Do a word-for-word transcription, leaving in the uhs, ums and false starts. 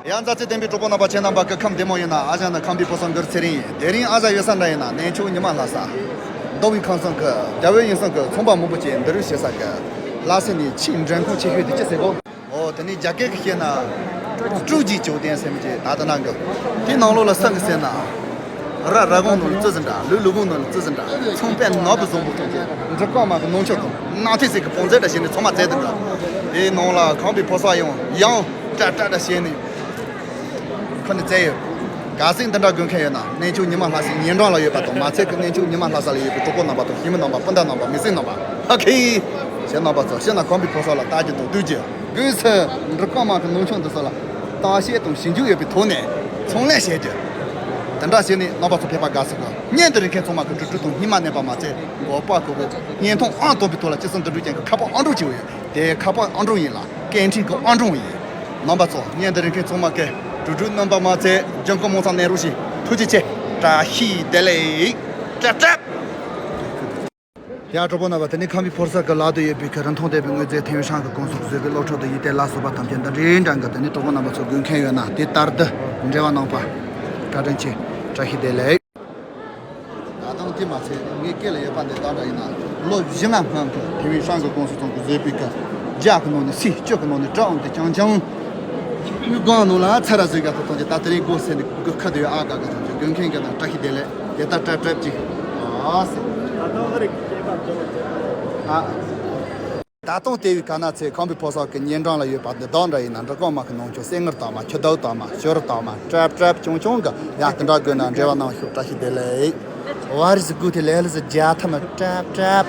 ཡང་མཛའ་བརྩེ་ལྡན་པའི་གྲོགས་པོ་རྣམ་པ་ཁྱེད་རྣམ་པ་གི་ཁམས་བདེ་མོ་ཡིན་ན། ཨ་ཞང་ནི་ཁམས་པའི་ཕོ་སོང་གུར་ཚེ་རིང་ཡིན། དེ་རིང་ཨ་ཞང་ཡོད་ས་འདྲ་ཡིན་ན། གནས་མཆོག་ཉི་མ་ལྷ་ས་མདོ་དབུས་ཁམས་གསུམ་གི་རྒྱལ་བའི་ཡིན་སོང་གི་ཚོང་པ་མང་པོ་ཅིག་འདི་རུ་བྱེད་ས་གི་ལྷ་ས་ནས་ཆེས་མགྲོན་ཁང་ཆེ་ཤོས་དེ་ཅི་ཟེར་གོ། ཨོ་དེ་ནི་རྒྱ་སྐད་ཀྱི་བཤད་ན་སྤྲོ་སྐྱིད་ཅོ་ལྡན་ཟེར་མི་ཅིག་ད་ལྟ་ནང་གི་དེ་ནང་ལོགས་ལ་སང་གི་ཟེར་ན། ར་ར་གོང་ནང་ལ་ཙི་ཙི་འདྲ། ལུག་ལུག་གོང་ནང་ལ་ཙི་ཙི་འདྲ། ཚོང་པའི་ནག་པོ་བཟང་པོ་ཐོན་ཏེ་འབྲི་གོང་མ་གི་ནང་ཆོས་དང་ནང་ཐིག་ཟེར་གི་བོང་རྫས་འདྲ་བྱས་ནས་ཚང་མ་བཙལ་དེ་འདྲ། དེའི་ནང་ལ་ཁམས་པའི་ཕོ་སོང་ཡང་ཡང་ཀྲ་ཀྲ་འདྲ་བྱས་ནས། ཁོ་ནི་བཙལ་ཡོད། གལ་སྲིད་འདི་འདྲ་དགོས་མཁན་ཡོད་ན། གནས་མཆོག་ཉི་མ་ལྷ་སའི་ཉེ་འགྲམ་ལ་ཡོད་པ་དང་མ་ཚད་ཀྱི་གནས་མཆོག་ཉི་མ་ལྷ་ས་ལ་ཡོད་པའི་གྲོགས་པོ་རྣམ་པ་དང་གཞིས་མི་རྣམ་པ། སྤུན་ཟླ་རྣམ་པ། མི་སེར་རྣམ་པ། ཧ་ཁེ། ཞེས་རྣམ་པ་ཚོ་ཤི་ན་ཁམས་པའི་ཕོ་སོང་ལ་ལྟ་རྒྱུ་དང་སྡོད་རྒྱུ། སྒོས་སུ་འབྲི་གོང་མ་གི་ནང་ཆོས་འདི་ཚོ་ལ་བརྟག་དཔྱད་དང་ཞིབ་འཇུག་ཡོད་པའི་ཐོག་ནས་ཚོང་ལས་བྱེད་རྒྱུ། དེ་འདྲ་བྱས་ནས་རྣམ་པ་ཚོ་ཕེབས་པ་དགའ་བསུ་གི། བརྙན་འདི་རིག་མཁན་ཚང་མ་གི་གྲུབ་གྲུབ་དང་སྙིང་མ་ནས་པ་མ་ཚད་མགོ་པ་གོ་གི་བརྙན་ཐུང་ཨང་དང་པོའི་ཐོག་ལ་ཅི་གསུང་འདི་འགྲོ་ཅན་གི་ཁ་པར་ཨང་གྲངས་ཅིག་ཡོད། དེ་ཁ་པར་ཨང་གྲངས་ཡིན་ལ་སྐད་འཕྲིན་གྱི་ཨང་གྲངས་ཡིན། རྣམ་པ་ཚོ་བརྙན་འདི་རིག་མཁན་ཚང་མ་གི་གྲུབ་གྲུབ་རྣམ་པ་མ་ཚད་ལྗང་ཁུ་མང་ཚང་ནས་རུ་ཞིག་ཐུགས་རྗེ་ཆེ། བཀྲ་ཤིས་བདེ་ལེགས། ཀྲབ་ཀྲབ། དེ་ཡང་གྲོགས་པོ་རྣམ་པ་དེ་ནི་ཁམས་པའི་ཕོ་སོང་གི་ལག་ཏུ་ཡོད་པའི་གི་རིན་ཐང་ལྡན་པའི་དངོས་རྫས་ཐེམ་ཧྲང་གི་གོང་ཚོགས་བཟོས་པའི་སློབ་ཕྲུག་དང་ཡིད་བརྟན་ལ་སོགས་པ་ཐམས་ཅད་འདི་འདྲའི་འདྲ་འགའ་དེ་ནི་གྲོགས་པོ་རྣམ་པ་ཚོ་དགོས་མཁན་ཡོད་ན་དེ་ལྟར་དུ་འབྲེལ་བ་གནང་བ་བཀའ་དྲིན་ཆེ། བཀྲ་ཤིས་བདེ་ལེགས། ད་དུང་དེ་མ་ཚད་ངའི་སྐེ་ལ་ཡོད་པ་འདི་དག་འདྲ་ཡིན་ན་ལོ་བཞི་ལྔ་སྔོན་གྱི་ཐེམ་ཧྲང་གི་གོང་ཚོགས་ཚང་གི་བཟོས་པའི་གི་རྒྱ་གི་ནང་ནས་སི་སྤྱི་གི་ནང་ནས་གྲ་འོང་དེ་རྐྱང་རྐྱང་། དབུས་སྒང་ནང་ལ་ཚ་ར་བཟོས་ག་ཐོག་ཐོག་ཅིག་ད་དེ་རིང་སྒོ་ཟེར་ནས་སྒོ་ཁ་དུ་ཡོད། ཨ་ག་ག་ཐོག་ཅིག་དགོས་མཁན་ག་དང་བཀྲ་ཤིས་བདེ་ལེགས། དེ་ལྟར་བཀྲ་བཀྲབ་ཅིག་ཨ་སི། ཨ། ད་དུང་དེ་བས་ག་ན་ཚེ་ཁམས་པའི་ཕོ་སོང་གི་ཉེ་འགྲམ་ལ་ཡོད་པ་འདི་དག་འདྲ་ཡིན་ན། འབྲི་གོང་མ་གི་ནང་ཆོས་སེ་ངར་དག་མ། ཁྱི་དོག་དག་མ། ཞོར་དག་མ། ཀྲབ་ཀྲབ་ཆུང་ཆུང་གི་ཡང་དེ་འདྲ་དགོས་ན་འབྲེལ་བ་གནང་ཤོག་བཀྲ་ཤིས་བདེ་ལེགས། བར་ཟི་གུ་དེ་ལས་ལ་ཟི་རྒྱ་ཐ་མ་ཀྲབ་ཀྲབ།